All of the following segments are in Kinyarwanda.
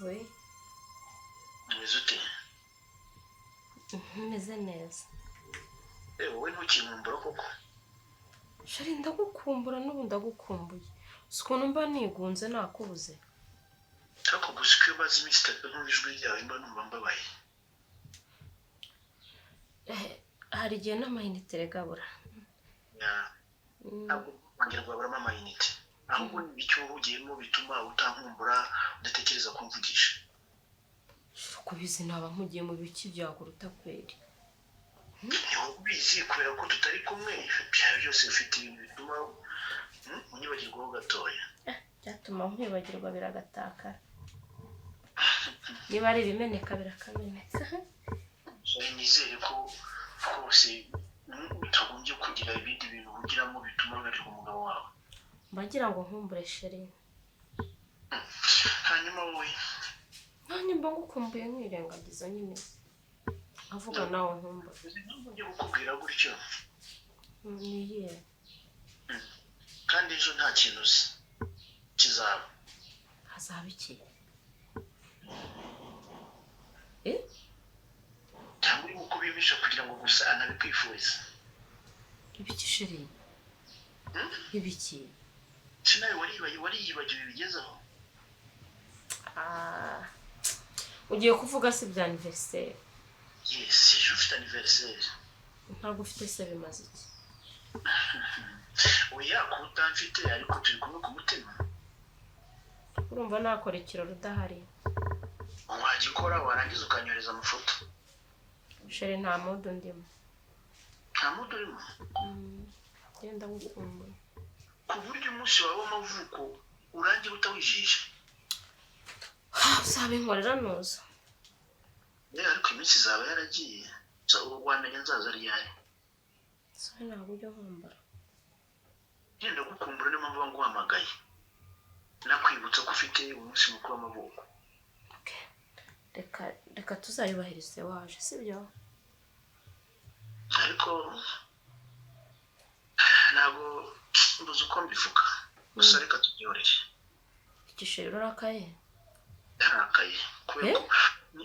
We. Umeze ute? Meze neza. Wowe ntukinkumbura koko? Chéri, ndagukumbura, n'ubu ndagukumbuye. Si ukuntu mba nigunze nakubuze. Ariko gusa ko iyo maze iminsi 3 ntumva ijwi ryawe mba numva mbabaye. Hari igihe n'amayinite regabura. Ntabwo wongera guhaburamo amayinite, ahubwo ni ibiki wowe ugiyemo bituma utankumbura, udatekereza kumvugisha? Kubizi naba mpugiye mu biki byakuruta kweri? Ntiwowe ubizi kubera ko tutari kumwe. Byaba byose bifite ibintu bituma unyibagirwaho gatoya. Byatuma nkwibagirwa biragatakara. Niba ari ibimeneka birakameneka. Nizere ko rwose utagombye kugira ibindi bintu uhugiramo bituma wibagirwa umugabo wawe. Mbagira ngo nkumbure, chéri. Hanyuma wowe? Nanjye mba ngukumbuye nkirengagiza nyine, nkavuga nawe nkumbure. Uzi impamvu njye kukubwira gutyo? Ni iyihe? Kandi ejo nta kintu uzi kizaba. Hazaba iki? Cyangwa urimo kubimisha kugira ngo gusa anabikwifuriza? Ibiki, chéri? Ibiki? Si nawe wariyibagiwe bigezeho? Ah, ugiye kuvuga se bya anniversaire? Yes, ejo ufite anniversaire. Ntabwo ufite se, bimaze iki? Oya, kuba utamfite ariko turi kumwe ku mutima. Urumva nakora ikirori udahari? Wagikora, warangiza ukanyohereza amafoto. Chéri, nta mood ndimo. Nta mood urimo? Genda, ngukumbuye. Ku buryo umunsi wawe w'amavuko urangira utawijije? Uzabinkorera nuza. Ariko iminsi izaba yaragiye. Wamenya nzaza ryari? Sobe, ntabwo ujya nkumbura. Genda, gukumbura niyo mpamvu nguhamagaye, nakwibutsa ko ufite umunsi mukuru w'amavuko. Okay. Reka reka, tuzayubahirize waje, sibyo? Ariko ntabwo mbuze uko mbivuga, gusa reka tubyihorere. Iki, chéri, urarakaye? Ndarakaye kubera ko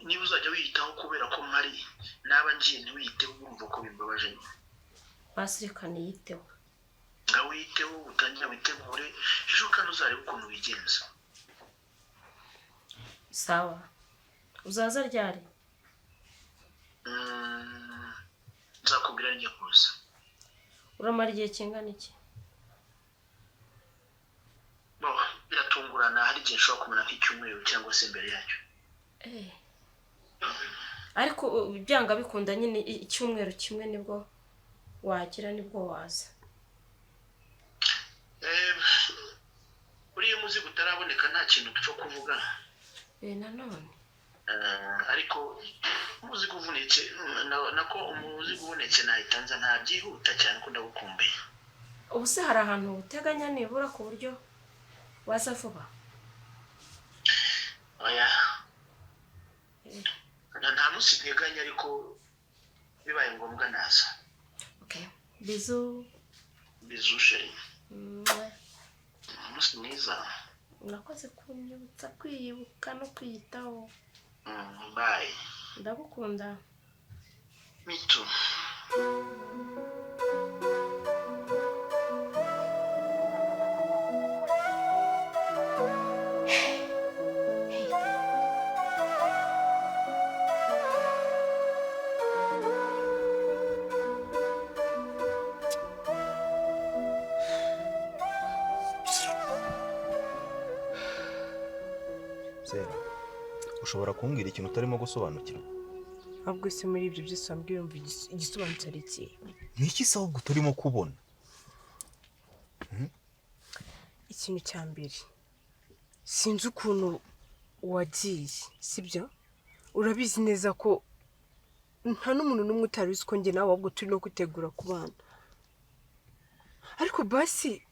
niba uzajya wiyitaho kubera ko mpari, naba ngiye ntiwiyiteho, urumva ko bimbabaje nyine. Basi reka niyiteho. Ngaho wiyiteho, utangire witegure ejo kandi uzarebe ukuntu wigenza. Sawa, uzaza ryari? Nzakubwira njya kuza. Uramara igihe kingana iki? Bo, biratungurana, hari igihe nshobora kumara nk'icyumweru cyangwa se mbere yacyo. Ariko byanga bikunda nyine icyumweru kimwe nibwo wagira, nibwo waza. Uriya muzigo utaraboneka nta kintu dupfa kuvuga. Nanone. Ariko umuzigo uvunitse, nako umuzigo ubonetse nahita nza, nta byihuta cyane ko ndagukumbuye. Ubu se hari ahantu uteganya nibura ku buryo waza vuba? Oya. Nta munsi nteganya, ariko bibaye ngombwa naza. Okay, bisous. Bisous, chéri. Mwah. Umunsi mwiza. Urakoze kunyibutsa kwiyibuka no kwiyitaho. Bye. Ndagukunda. Me too. Zera, ushobora kumbwira ikintu utarimo gusobanukirwa? Ahubwo se muri ibyo byose wambwiye, wumva igisobanutse ari ikihe? Ni iki se ahubwo utarimo kubona? Ikintu cya mbere, sinzi ukuntu wagiye, sibyo? Urabizi neza ko nta n'umuntu n'umwe utari uzi ko njye nawe ahubwo turi no kwitegura kubana. Ariko basi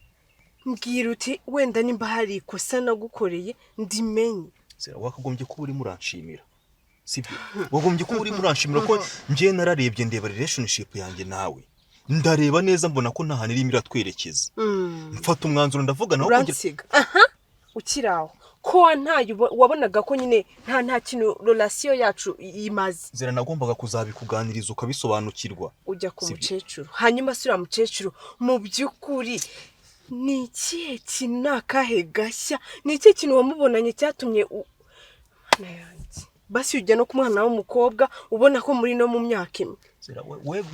mbwira uti wenda nimba hari ikosa nagukoreye ndimenye. Zera, wakagombye kuba urimo uranshimira, sibyo? Wagombye kuba urimo uranshimira ko njye nararebye, ndeba relationship yanjye nawe, ndareba neza, mbona ko nta hantu irimo iratwerekeza, mfata umwanzuro, ndavuga nawe kugira Uransiga aha ukiri aho. Ko wantaye, wabonaga ko nyine nta kintu relation yacu imaze. Zera, nagombaga kuzabikuganiriza ukabisobanukirwa. Ujya ku Sibyo. mukecuru. Hanyuma se uriya mukecuru mu by'ukuri ni ikihe kintu, ni akahe gashya, ni ikihe kintu wamubonanye cyatumye Mana yanjye, basi ujya no ku mwana w'umukobwa ubona ko muri no mu myaka imwe. Zera,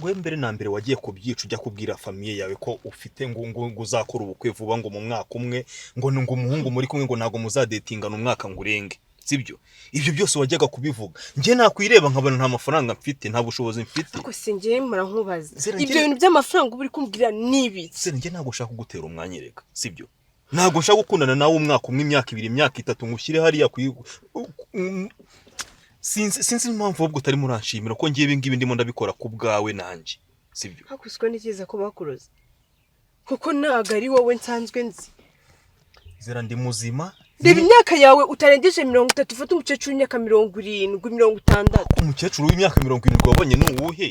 we mbere na mbere wagiye kubyica, ujya kubwira famille yawe ko ufite ngo uzakora ubukwe vuba, ngo mu mwaka umwe, ngo umuhungu muri kumwe, ngo ntabwo muzadetingana umwaka ngo urenge, sibyo? Ibyo byose wajyaga kubivuga, njye nakwireba nkabona nta mafaranga mfite, nta bushobozi mfite. Ariko si njyewe mpora nkubaza, Zera, ibyo bintu by'amafaranga uba uri kumbwira ni ibiki? Zera, njye ntabwo nshaka kugutera umwanya reka, sibyo? Ntabwo nshaka gukundana nawe umwaka umwe, imyaka 2, imyaka 3, ngo ushyire hariya ku sinzi impamvu ahubwo utarimo uranshimira ko ngiye ibi ngibi ndimo ndabikora ku bwawe nanjye, sibyo? Hakuswe n'icyiza ko bakuroze, kuko ntabwo ari wowe nsanzwe nzi. Zera, ndi muzima. Reba imyaka yawe utarengeje 30, ufate umukecuru w'imyaka 70, 60. Umukecuru w'imyaka 70 wabonye ni uwuhe?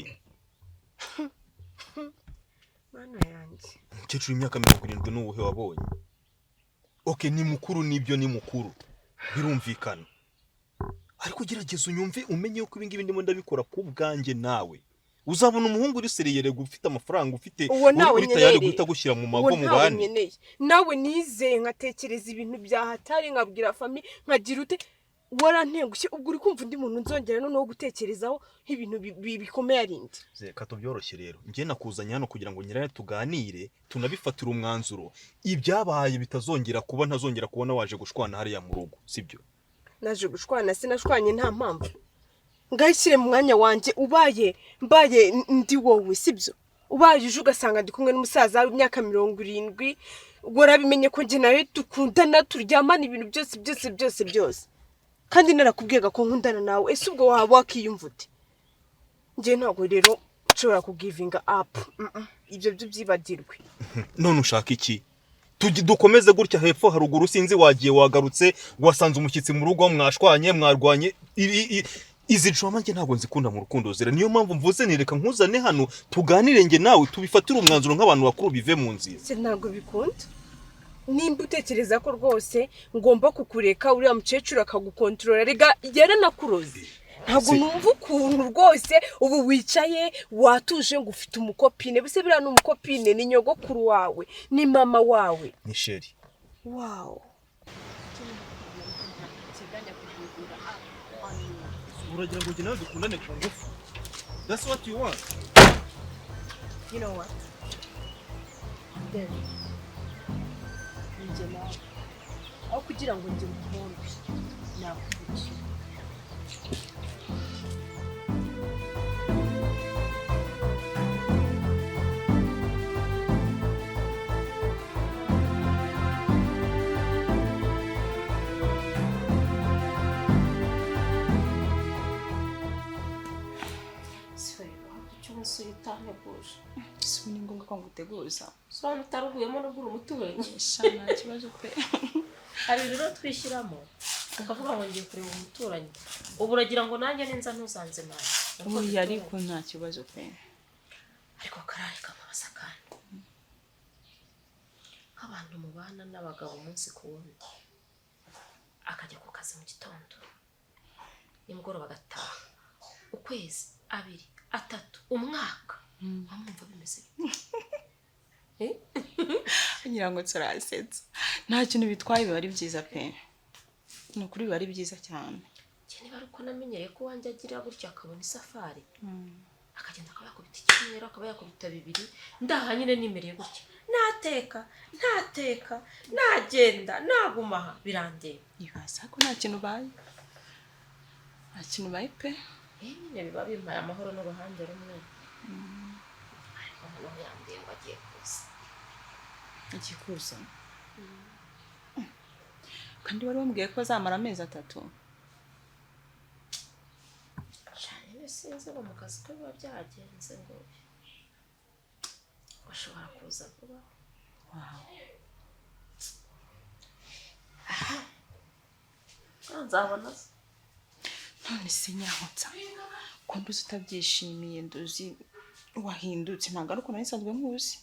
Mana yanjye! Umukecuru w'imyaka 70 ni uwuhe wabonye? Okay, ni mukuru, nibyo, ni mukuru, birumvikana, ariko gerageza unyumve, umenye yuko ibi ngibi ndimo ndabikora ku bwanjye. Nawe uzabona umuhungu uri sérieux, ufite amafaranga, ufite Uwo nawe uri tayari nkeneye. guhita gushyira mu mago Uwo mu ntawe bandi. nkeneye. Nawe nizeye, nkatekereza ibintu bya hatari, nkabwira famille, nkagira ute, warantengushye. Ubwo uri kumva undi muntu nzongera noneho gutekerezaho nk'ibintu bikomeye ari indi? Reka tubyoroshye rero. Njye nakuzanye hano kugira ngo nyirayo tuganire, tunabifatire umwanzuro, ibyabaye bitazongera kuba, ntazongera kubona waje gushwana hariya mu rugo, sibyo? Naje gushwana? Sinashwanye nta mpamvu. Ngayishyire mu mwanya wanjye, ubaye mbaye ndi wowe, sibyo? Ubaye uje ugasanga ndi kumwe n'umusaza w'imyaka 70, warabimenye ko njye nawe dukundana, turyamana, ibintu byose byose byose byose, kandi narakubwiraga ko nkundana nawe, ese ubwo waba wakiyumva ute? Njye ntabwo rero nshobora kugivinga up. Ibyo byo byibagirwe. None ushaka iki? Dukomeze gutya hepfo haruguru? Sinzi, wagiye wagarutse, wasanze umushyitsi mu rugo, mwashwanye, mwarwanye. Izi drama njye ntabwo nzikunda mu rukundo, Zera. Niyo mpamvu mvuze nireka nkuzane hano tuganire njye nawe, tubifatire umwanzuro nk'abantu bakuru, bive mu nzira. Se ntabwo bikunda. Nimba utekereza ko rwose ngomba kukureka uriya mukecuru akagukontorora, rega yaranakuroze. Ntabwo numva ukuntu rwose ubu wicaye watuje ngo ufite umucopine. Bise biriya ni umucopine? Ni nyogokuru wawe, ni mama wawe. Ni chérie. Wow. Uragira ngo njye nawe dukundane ku ngufu? That's what you want? You know what? Then, njye nawe, aho kugira ngo njye mukombe, nakwicira. Icyo umunsi utanteguje. Ese ubu ni ngombwa ko nguteguza? Sobanura utaruguyemo n'ubwo uri umuturanyi. Sha, nta kibazo pe. Hari ibintu rero twishyiramo ukavuga ngo ngiye kureba umuturanyi, ubu uragira ngo nanjye ninza ntuzanze nawe. Oya, ariko nta kibazo pe. Ariko karare kamubaza kandi, nk'abantu mubana n'abagabo umunsi ku wundi, akajya ku kazi mu gitondo, nimugoroba agataha, ukwezi, 2, 3, umwaka, mwumva bimeze bite? Ngira ngo turasetsa, nta kintu bitwaye, biba ari byiza pe, ni ukuri biba ari byiza cyane. Njye niba ari uko namenyereye ko uwanjye agira gutya akabona isafari, akagenda akaba yakubita icyumweru, akaba yakubita 2, ndaha nyine nimereye gutya, nateka ntateka, nagenda naguma aha, birandeba. Ibaza ko nta kintu ubaye, nta kintu ubaye pe. Eh, nyine biba bimpaye amahoro n'uruhande rumwe, ariko noneho yambwiye ngo agiye kuza. Agiye kuza kandi wari wambwiye ko azamara amezi 3. Cyane, sinzi ngo mu kazi ko biba byagenze, ngo bashobora kuza vuba. Wow. Nzabona se. None se nyankotsa, ko nduzi utabyishimiye, nduzi wahindutse, ntabwo ari uko nari nsanzwe nkuzi.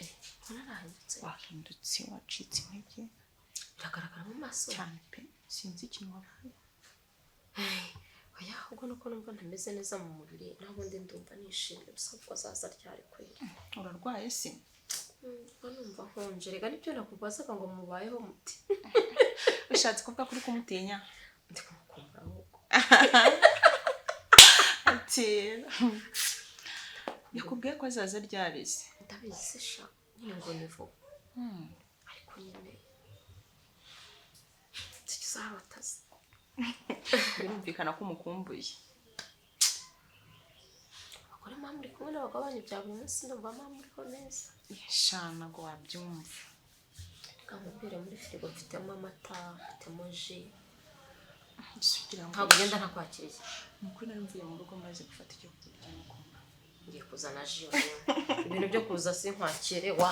Eh, narahindutse? Wahindutse, wacitse intege. Biragaragara mu maso cyane pe, sinzi ikintu wabaye. Oya, ahubwo nuko numva ntameze neza mu mubiri, naho ubundi ndumva nishimye gusa kuko azaza ryari kweri. Urarwaye se? Mba numva nkonje, rega nibyo nakubazaga ngo mubayeho muti. Ushatse kuvuga ko uri kumutinya? Ndi kumukumbura ahubwo. Ati yakubwiye ko azaza ryari se? Ndabizi se sha, nyine ngo ni vuba, ariko nyine tukizabataza. Birumvikana ko umukumbuye. Abagore mama muri kumwe n'abagabo banyu bya buri munsi, ndumva mama muriho neza. Sha, ntabwo wabyumva. Reka nkubwire, muri firigo mfitemo amata, mfitemo ji. Kugira ngo Ntabwo ugenda ntakwakiriye. Ni ukuri nari mvuye mu rugo maze gufata icyo kurya no kunywa. Ngiye kuzana ji, ibintu byo kuza sinkwakire wa.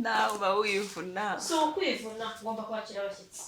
Nawe uba wivuna. Si ukwivuna, ngomba kwakira abashyitsi.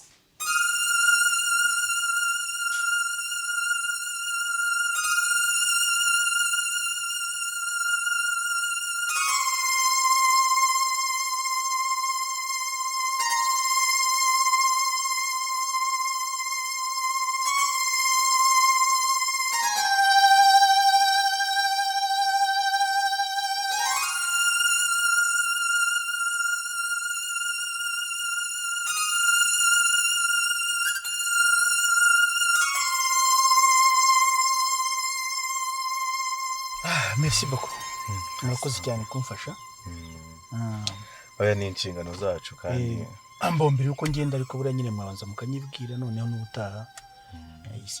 Merci beaucoup, murakoze cyane kumfasha. Oya, ni inshingano zacu kandi. Mbombere uko ngenda, ariko buriya nyine mwabanza mukanyibwira, noneho n'ubutaha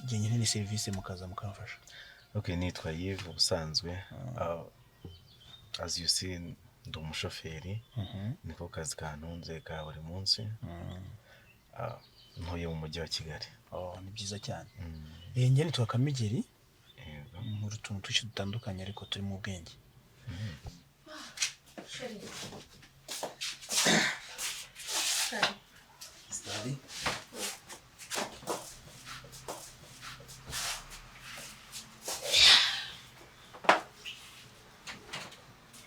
igihe nkeneye serivisi mukaza mukamfasha. Okay, nitwa Yves ubusanzwe. As you see, ndi umushoferi, niko kazi kantunze ka buri munsi. Ntuye mu mujyi wa Kigali. Oh, ni byiza cyane. Njye nitwa Kamigeri. Yego. Nkora utuntu twinshi dutandukanye ariko turi mu bwenge. Stari.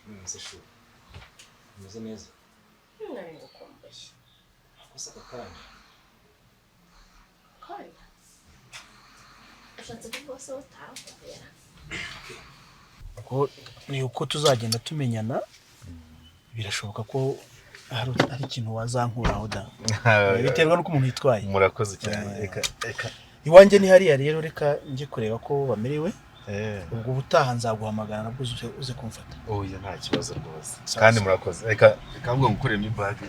Meze shu. Meze neza. Nari ngukumbuye. Gusa aka kanya. Kanya ushatse kuvuga se utaramubera? Ubwo ni uko tuzagenda tumenyana, birashoboka ko hari ikintu wazankuraho da. Biterwa n'uko umuntu yitwaye. Murakoze cyane. Reka reka. Iwanjye ni hariya rero, reka njye kureba ko bamerewe. Ubwo ubutaha nzaguhamagara nabwo uze kumfata. Oya, nta kibazo rwose. Kandi murakoze. Reka reka ahubwo ngukuremo ibage.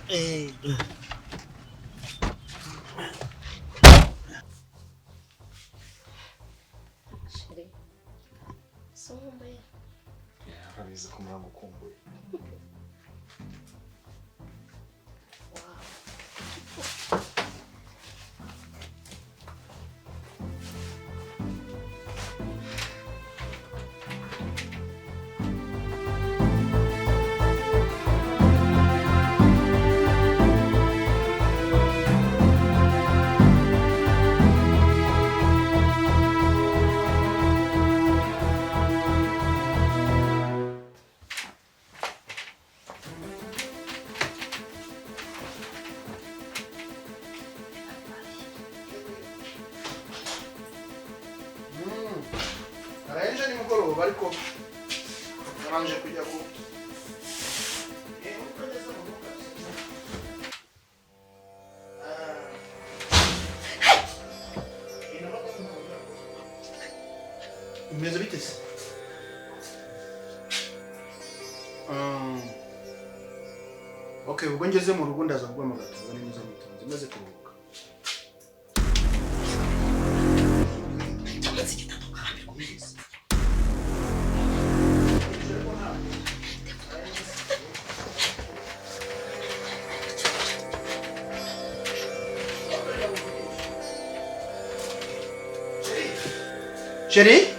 Chéri, si nkumbuye? Urabizi ko muragukumbuye. Wow. Naraye nimugoroba, ariko nabanje kujya ku Bimeze bite se? Okay, ubwo ngeze mu rugo ndaza kuguhamagara tuvugane neza nitonze maze kuruhuka. Chérie?